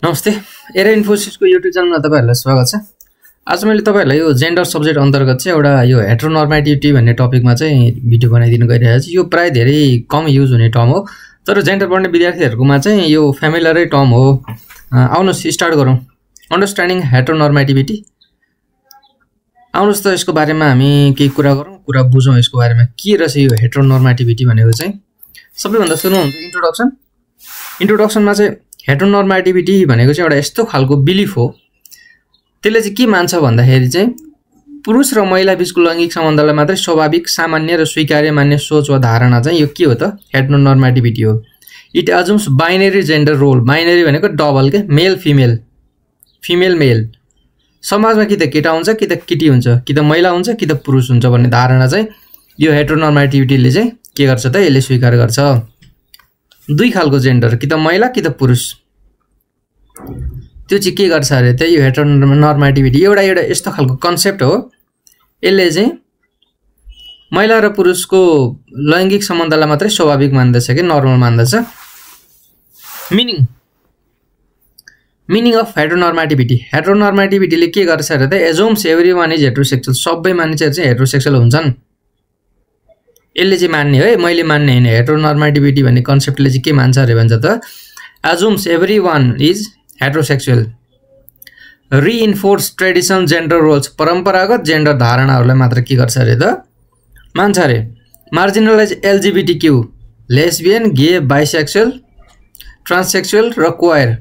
नमस्ते era इन्फोसिसको YouTube च्यानलमा तपाईहरुलाई स्वागत छ। आज मैले तपाईहरुलाई यो जेन्डर सब्जेक्ट अन्तर्गत चाहिँ एउटा यो हेटेरोनर्मेटिभिटी भन्ने टपिकमा चाहिँ भिडियो बनाइदिन गइरहेको छु। यो प्राय धेरै कम युज हुने टर्म हो, तर जेन्डर पढ्ने विद्यार्थीहरुकोमा चाहिँ यो फ्यामिलियरै टर्म हो। आउनुस् स्टार्ट गरौँ अन्डरस्ट्यान्डिङ हेटेरोनर्मेटिभिटी। आउनुस् त यसको बारेमा हामी केही कुरा गरौँ, कुरा बुझौँ यसको बारेमा के रहेछ यो हेटेरोनर्मेटिभिटी भनेको चाहिँ। सबैभन्दा सुरु हुन्छ इन्ट्रोडक्सन। इन्ट्रोडक्सनमा चाहिँ हेटेरोनर्मेटिभिटी भनेको चाहिँ एउटा यस्तो खालको बिलिफ हो, त्यसले चाहिँ के मान्छ भन्दाखेरि चाहिँ पुरुष र महिला बीचको लैंगिक सम्बन्धलाई मात्रै स्वाभाविक, सामान्य र स्वीकार्य मान्ने सोच वा धारणा चाहिँ यो के हो त हेटेरोनर्मेटिभिटी हो। It assumes binary gender role. Binary भनेको डबल के, मेल फिमेल, फिमेल मेल। समाजमा कि त केटा हुन्छ कि त केटी हुन्छ, कि त महिला हुन्छ कि त पुरुष हुन्छ भन्ने धारणा चाहिँ यो हेटेरोनर्मेटिभिटीले चाहिँ के गर्छ त, यसले स्वीकार गर्छ। दुई खालको जेन्डर, कि त महिला कि त पुरुष, त्यो चाहिँ के गर्छ अरे त यो हेटेरोनर्मेटिभिटी एउटा यस्तो खालको कन्सेप्ट हो। यसले चाहिँ महिला र पुरुषको लैंगिक सम्बन्धलाई मात्रै स्वाभाविक मान्दछ कि नर्मल मान्दछ। Meaning of हेटेरोनर्मेटिभिटी। हेटेरोनर्मेटिभिटीले के गर्छ अरे त एज्युम्स एभ्रीवन इज हेटेरोसेक्सुअल। सबै मानिसहरु चाहिँ हेटेरोसेक्सुअल हुन्छन्, यसले चाहिँ मान्ने है, मैले मान्ने हैन। हेटेरोनर्मेटिभिटी भन्ने कन्सेप्टले चाहिँ के मान्छ अरे भन्छ त assumes everyone is heterosexual. Reinforce traditional gender roles. परम्परागत जेन्डर धारणाहरूलाई मात्र के गर्छ अरे त मान्छ अरे। Marginalize LGBTQ, lesbian, gay, bisexual, transsexual र क्वायर,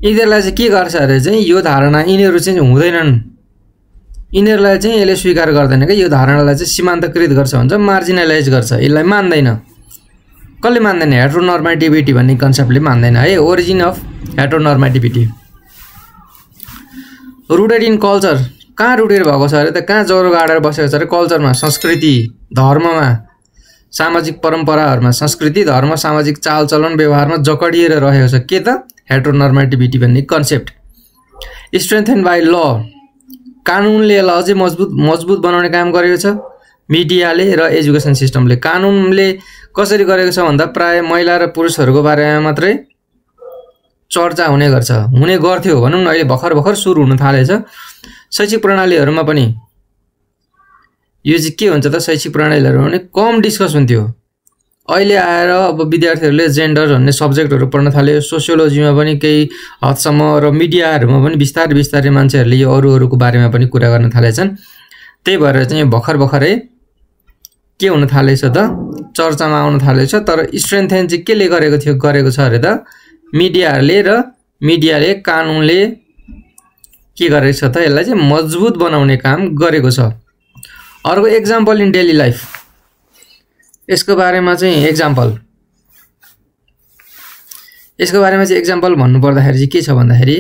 यिनीहरूलाई चाहिँ के गर्छ अरे चाहिँ यो धारणा यिनीहरू चाहिँ हुँदैनन्, यिनीहरूलाई चाहिँ यसले स्वीकार गर्दैन क्या। यो धारणालाई चाहिँ सीमान्तकृत गर्छ भन्छ, मार्जिनलाइज गर्छ, यसलाई मान्दैन। कसले मान्दैन? हेटेरोनर्मेटिभिटी भन्ने कन्सेप्टले मान्दैन है। Origin of heteronormativity. Rooted in culture. कहाँ रुटेड भएको छ अरे त, कहाँ जरो गाडेर बसेको छ अरे? कल्चरमा, संस्कृति, धर्ममा, सामाजिक परम्पराहरूमा, संस्कृति, धर्म, सामाजिक चालचलन, व्यवहारमा जकडिएर रहेको छ के त हेटेरोनर्मेटिभिटी भन्ने कन्सेप्ट। स्ट्रेन्थेन बाई ल। कानुनले यसलाई अझै मजबुत बनाउने काम गरेको छ मिडियाले र एजुकेसन सिस्टमले। कानुनले कसरी गरेको छ भन्दा प्राय महिला र पुरुषहरूको बारेमा मात्रै चर्चा हुने गर्छ, हुने गर्थ्यो भनौँ न। अहिले भर्खर सुरु हुन थालेछ। शैक्षिक प्रणालीहरूमा पनि यो चाहिँ के हुन्छ त, शैक्षिक प्रणालीहरूमा पनि कम डिस्कस हुन्थ्यो। अहिले आएर अब विद्यार्थीहरूले जेन्डर भन्ने सब्जेक्टहरू पढ्न थाल्यो। सोसियोलोजीमा पनि केही हदसम्म र मिडियाहरूमा पनि बिस्तारै मान्छेहरूले यो अरूको बारेमा पनि कुरा गर्न थालेछन्। त्यही भएर चाहिँ भर्खरै के हुन थालेछ त, चर्चामा आउन थालेछ। तर स्ट्रेन्थेन चाहिँ केले गरेको छ अरे त मिडियाले कानुनले के गरेको छ त, यसलाई चाहिँ मजबुत बनाउने काम गरेको छ। अर्को एक्जाम्पल इन डेली लाइफ। यसको बारेमा चाहिँ एक्जाम्पल भन्नुपर्दाखेरि चाहिँ के छ भन्दाखेरि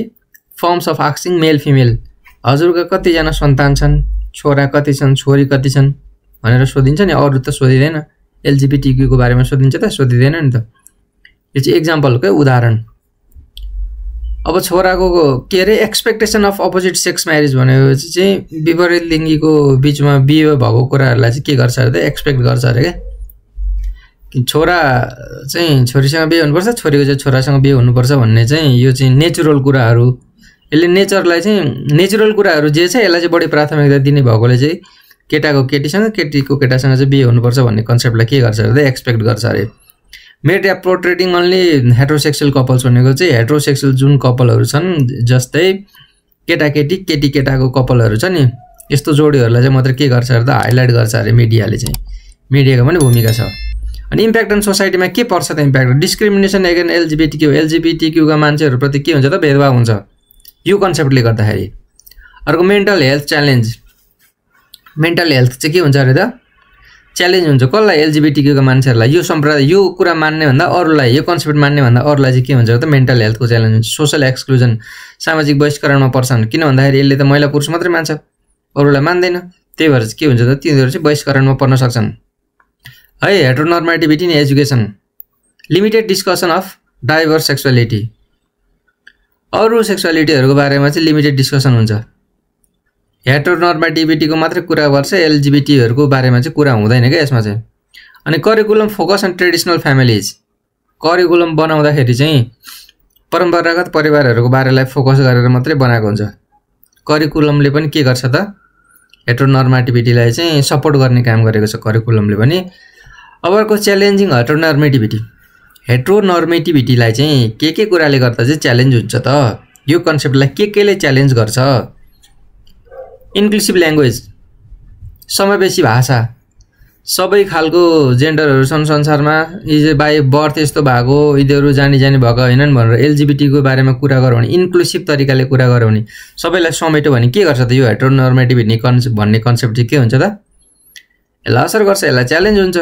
firms of asking male female. हजुरका कतिजना सन्तान छन्, छोरा कति छन्, छोरी कति छन् भनेर सोधिन्छ नि। अरू त सोधिँदैन। एलजीबीटीक्यूको बारेमा सोधिन्छ त, सोधिँदैन नि त। यो चाहिँ एक्जाम्पलको उदाहरण। अब छोराको के अरे expectation of opposite sex marriage भनेपछि चाहिँ विपरीत लिङ्गीको बिचमा बिहे भएको कुराहरूलाई चाहिँ के गर्छ अरे त एक्सपेक्ट गर्छ अरे क्या। छोरा चाहिँ छोरीसँग बिहे हुनुपर्छ, छोरीको चाहिँ छोरासँग बिहे हुनुपर्छ भन्ने चाहिँ यो चाहिँ नेचुरल कुराहरू। यसले नेचुरल कुराहरू जे छ यसलाई चाहिँ बढी प्राथमिकता दिने भएकोले चाहिँ केटाको केटीसँग, केटीको केटासँग चाहिँ बिहे हुनुपर्छ भन्ने कन्सेप्टलाई के गर्छ अरे त एक्सपेक्ट गर्छ अरे। मेड या पोर्ट्रेटिङ ओन्ली हेटेरोसेक्सुअल कपल्स भनेको चाहिँ हेटेरोसेक्सुअल जुन कपलहरू छन्, जस्तै केटाकेटी, केटी केटाको कपलहरू छ नि, यस्तो जोडीहरूलाई चाहिँ मात्र के गर्छ अरे त हाइलाइट गर्छ अरे मिडियाले चाहिँ। मिडियाको पनि भूमिका छ। अनि इम्प्याक्ट अन सोसाइटीमा के पर्छ त इम्प्याक्ट? डिस्क्रिमिनेसन एगेन एलजीबीटीक्यूका मान्छेहरूप्रति के हुन्छ त भेदभाव हुन्छ यो कन्सेप्टले गर्दाखेरि। अर्को mental health challenge. Mental health चाहिँ के हुन्छ अरे त च्यालेन्ज हुन्छ कसलाई? एलजीबीटीक्यूका मान्छेहरूलाई। यो सम्प्रदाय यो कुरा मान्ने भन्दा अरूलाई, यो कन्सेप्ट मान्ने भन्दा अरूलाई चाहिँ के हुन्छ त मेन्टल हेल्थको च्यालेन्ज हुन्छ। सोसल एक्सक्लुजन, सामाजिक बहिष्करणमा पर्छन्। किन भन्दाखेरि यसले त महिला पुरुष मात्रै मान्छ, अरूलाई मान्दैन। त्यही भएर चाहिँ के हुन्छ त तिनीहरू चाहिँ बहिष्करणमा पर्न सक्छन् है। Heteronormativity in education. Limited discussion of diverse sexuality. अरू सेक्सुअलिटीहरूको बारेमा चाहिँ लिमिटेड डिस्कसन हुन्छ। हेटेरोनर्मेटिभिटीको मात्रै कुरा गर्छ, एलजीबीटीहरूको बारेमा चाहिँ कुरा हुँदैन क्या यसमा चाहिँ। अनि curriculum focus on traditional families. Curriculum बनाउँदाखेरि चाहिँ परम्परागत परिवारहरूको बारेलाई फोकस गरेर मात्रै बनाएको हुन्छ। करिकुलमले पनि के गर्छ त हेटेरोनर्मेटिभिटीलाई चाहिँ सपोर्ट गर्ने काम गरेको छ करिकुलमले पनि। अब अर्को च्यालेन्जिङ हेटेरोनर्मेटिभिटी। हेटेरोनर्मेटिभिटीलाई चाहिँ के कुराले गर्दा चाहिँ च्यालेन्ज हुन्छ त? यो कन्सेप्टलाई केले च्यालेन्ज गर्छ? इन्क्लुसिभ ल्याङ्ग्वेज, समावेशी भाषा, सबै खालको जेन्डरहरू छन् संसारमा, यी बाई बर्थ यस्तो भएको, यिनीहरू जानी भएको होइनन् भनेर एलजिबिटीको बारेमा कुरा गरौँ भने, इन्क्लुसिभ तरिकाले कुरा गरौँ भने, सबैलाई समेट्यो भने के गर्छ त? यो हेटेरोनर्मेटिभिटी भन्ने कन्सेप्ट चाहिँ के हुन्छ त? यसलाई असर गर्छ, यसलाई च्यालेन्ज हुन्छ।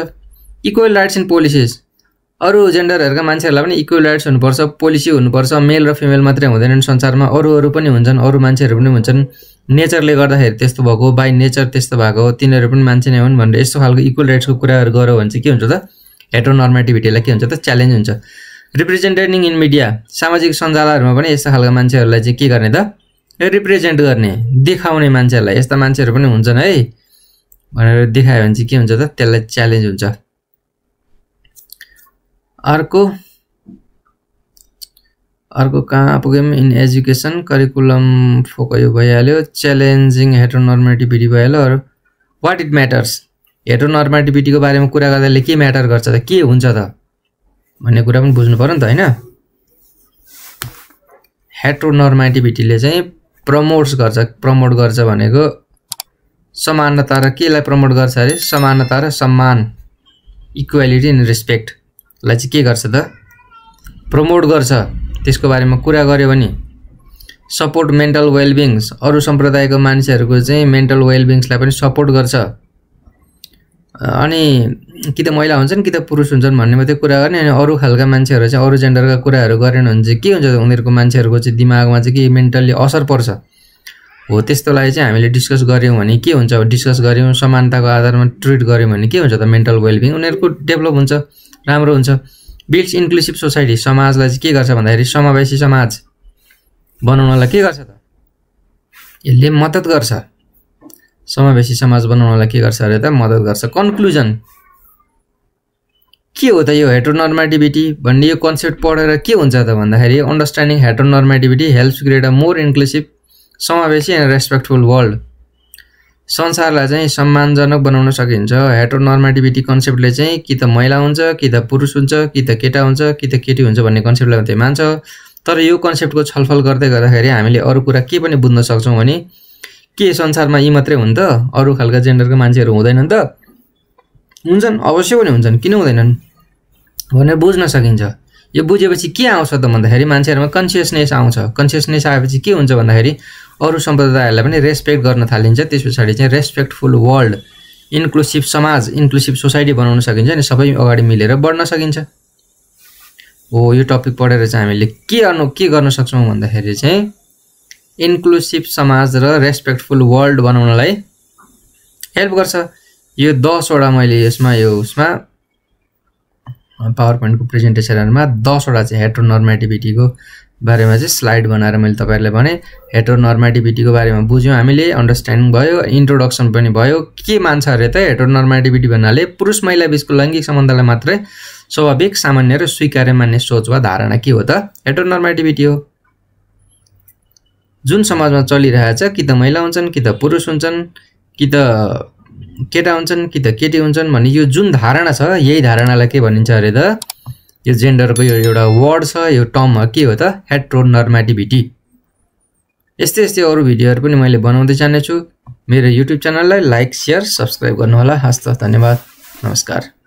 इक्वल राइट्स एन्ड पोलिसिज, अरू जेन्डरहरूका मान्छेहरूलाई पनि इक्वल राइट्स हुनुपर्छ, पोलिसी हुनुपर्छ। मेल र फिमेल मात्रै हुँदैनन् संसारमा, अरू पनि हुन्छन्, अरू मान्छेहरू पनि हुन्छन्। नेचरले गर्दाखेरि त्यस्तो भएको, बाई नेचर त्यस्तो भएको, तिनीहरू पनि मान्छे नै हुन् भनेर यस्तो खालको इक्वल राइट्सको कुराहरू गऱ्यो भने चाहिँ के हुन्छ त? हेटेरोनर्मेटिभिटीलाई के हुन्छ त? च्यालेन्ज हुन्छ। रिप्रेजेन्टेटिङ इन मिडिया, सामाजिक सञ्जालहरूमा पनि यस्ता खालका मान्छेहरूलाई चाहिँ के गर्ने त? रिप्रेजेन्ट गर्ने, देखाउने मान्छेहरूलाई यस्ता मान्छेहरू पनि हुन्छन् है भनेर देखायो भने चाहिँ के हुन्छ त? त्यसलाई च्यालेन्ज हुन्छ। अर्को कहाँ पुग्यौँ? इन एजुकेसन करिकुलम फोकस भइहाल्यो। च्यालेन्जिङ हेटेरोनर्मेटिभिटी भइहाल्यो। अरू वाट इट म्याटर्स, हेटेरोनर्मेटिभिटीको बारेमा कुरा गर्दाले के म्याटर गर्छ त? के हुन्छ त भन्ने कुरा पनि बुझ्नु पर्यो नि त होइन? हेटेरोनर्मेटिभिटीले चाहिँ प्रमोट गर्छ भनेको समानता र केलाई प्रमोट गर्छ अरे? समानता र सम्मान, इक्वालिटी एन्ड रेस्पेक्टलाई चाहिँ के गर्छ त? प्रमोट गर्छ। त्यसको बारेमा कुरा गर्यो भने सपोर्ट मेन्टल वेलबिङ्स, अरू सम्प्रदायको मान्छेहरूको चाहिँ मेन्टल वेलबिङ्सलाई पनि सपोर्ट गर्छ। अनि कि त महिला हुन्छन् कि त पुरुष हुन्छन् भन्ने मात्रै कुरा गर्ने, अनि अरू खालका मान्छेहरू चाहिँ अरू जेन्डरका कुराहरू गरेन भने चाहिँ के हुन्छ त? उनीहरूको मान्छेहरूको चाहिँ दिमागमा चाहिँ के मेन्टल्ली असर पर्छ हो। त्यस्तोलाई चाहिँ हामीले डिस्कस गऱ्यौँ भने के हुन्छ? डिस्कस गऱ्यौँ, समानताको आधारमा ट्रिट गऱ्यौँ भने के हुन्छ त? मेन्टल वेलबिङ उनीहरूको डेभलप हुन्छ, राम्रो हुन्छ। बिल्ड्स इन्क्लुसिभ सोसाइटी, समाजलाई चाहिँ के गर्छ भन्दाखेरि समावेशी समाज बनाउनलाई के गर्छ त? यसले मद्दत गर्छ। समावेशी समाज बनाउनलाई के गर्छ अरे त? मद्दत गर्छ। कन्क्लुजन के हो त? यो हेटेरोनर्मेटिभिटी भन्ने यो कन्सेप्ट पढेर के हुन्छ त भन्दाखेरि understanding heteronormativity helps create a more inclusive, समावेशी एन्ड रेस्पेक्टफुल वर्ल्ड। संसारलाई चाहिँ सम्मानजनक बनाउन सकिन्छ। हेटेरोनर्मेटिभिटी कन्सेप्टले चाहिँ कि त महिला हुन्छ, कि त पुरुष हुन्छ, कि त केटा हुन्छ, कि त केटी हुन्छ भन्ने कन्सेप्टलाई मात्रै मान्छ। तर यो कन्सेप्टको छलफल गर्दै गर्दाखेरि हामीले अरू कुरा के पनि बुझ्न सक्छौँ भने के संसारमा यी मात्रै हुन् त? अरू खालका जेन्डरका मान्छेहरू हुँदैनन् त? हुन्छन्, अवश्य पनि हुन्छन्, किन हुँदैनन् भनेर बुझ्न सकिन्छ। यो बुझेपछि के आउँछ त भन्दाखेरि मान्छेहरूमा कन्सियसनेस आउँछ। कन्सियसनेस आएपछि के हुन्छ भन्दाखेरि अरू सम्प्रदायहरूलाई पनि रेस्पेक्ट गर्न थालिन्छ। त्यस पछाडि चाहिँ रेस्पेक्टफुल वर्ल्ड, इन्क्लुसिभ समाज, इन्क्लुसिभ सोसाइटी बनाउन सकिन्छ अनि सबै अगाडि मिलेर बढ्न सकिन्छ। हो, यो टपिक पढेर चाहिँ हामीले के गर्न सक्छौँ भन्दाखेरि चाहिँ इन्क्लुसिभ समाज र रेस्पेक्टफुल वर्ल्ड बनाउनलाई हेल्प गर्छ। यो 10वटा मैले यसमा पावर पोइन्टको प्रेजेन्टेसनहरूमा 10वटा चाहिँ हेटेरोनर्मेटिभिटीको बारेमा चाहिँ स्लाइड बनाएर मैले तपाईँहरूलाई भने। हेटेरोनर्मेटिभिटीको बारेमा बुझ्यौँ हामीले, अन्डरस्ट्यान्डिङ भयो, इन्ट्रोडक्सन पनि भयो। के मान्छ अरे त? हेटेरोनर्मेटिभिटी भन्नाले पुरुष महिला बिचको लैङ्गिक सम्बन्धलाई मात्रै स्वाभाविक, सामान्य र स्वीकार्य मान्ने सोच वा धारणा के हो त? हेटेरोनर्मेटिभिटी हो। जुन समाजमा चलिरहेछ, कि त महिला हुन्छन्, कि त पुरुष हुन्छन्, कि त केटा हुन्छन्, कि त केटी हुन्छन् भन्ने यो जुन धारणा छ, यही धारणालाई के भनिन्छ अरे त? यो जेन्डरको यो एउटा वर्ड छ, यो टर्म के हो त? हेटेरोनर्मेटिभिटी। यस्तै अरू भिडियोहरू पनि मैले बनाउँदै जानेछु। मेरो युट्युब च्यानललाई लाइक, सेयर, सब्सक्राइब गर्नुहोला। हस्त, धन्यवाद, नमस्कार।